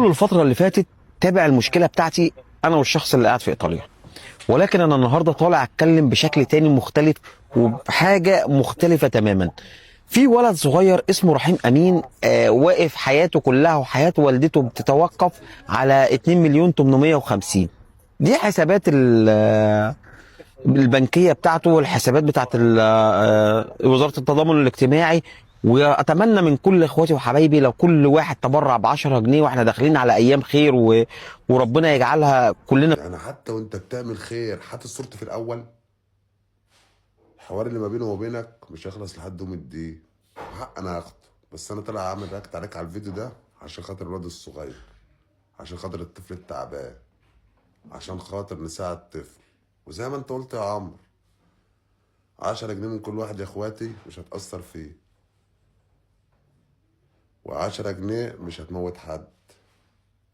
كله الفترة اللي فاتت تابع المشكلة بتاعتي انا والشخص اللي قاعد في ايطاليا، ولكن انا النهارده طالع اتكلم بشكل تاني مختلف وبحاجة مختلفة تماما. في ولد صغير اسمه رحيم امين، واقف حياته كلها وحياه والدته بتتوقف على 2 مليون 850. دي حسابات البنكية بتاعته والحسابات بتاعت وزارة التضامن الاجتماعي. واتمنى من كل اخواتي وحبايبي لو كل واحد تبرع ب 10 جنيه، واحنا داخلين على ايام خير وربنا يجعلها كلنا. يعني حتى وانت بتعمل خير حاطط صورتي في الاول. الحوار اللي ما بينه وبينك مش هيخلص لحد يوم الدين، حق انا هاخده، بس انا طالع اعمل react عليك على الفيديو ده عشان خاطر الواد الصغير، عشان خاطر الطفل التعبان، عشان خاطر نساعد الطفل. وزي ما انت قلت يا عمرو، 10 جنيه من كل واحد يا اخواتي مش هتأثر فيه، و10 جنيه مش هتموت حد.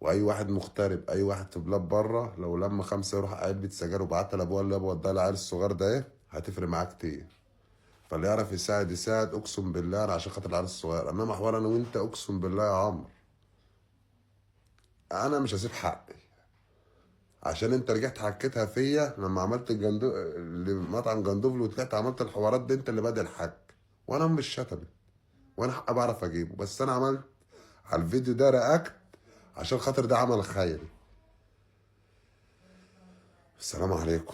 واي واحد مغترب، اي واحد في بلاد بره، لو لما 5 يروح علبة سجاير وبعتها لابوها اللي ابوها وداها للعيال الصغير ده، ايه هتفرق معاه كتير. فاللي يعرف يساعد يساعد، اقسم بالله انا عشان خاطر العيال الصغير. انما حوار انا وانت، اقسم بالله يا عمرو انا مش هسيب حقي، عشان انت رجعت حكيتها فيا لما عملت لمطعم جندوفلي وطلعت عملت الحوارات دي، انت اللي بادئ الحك، وانا مش شتمت وانا حق بعرف اجيبه، بس انا عملت على الفيديو ده react عشان خاطر ده عمل خيري. السلام عليكم.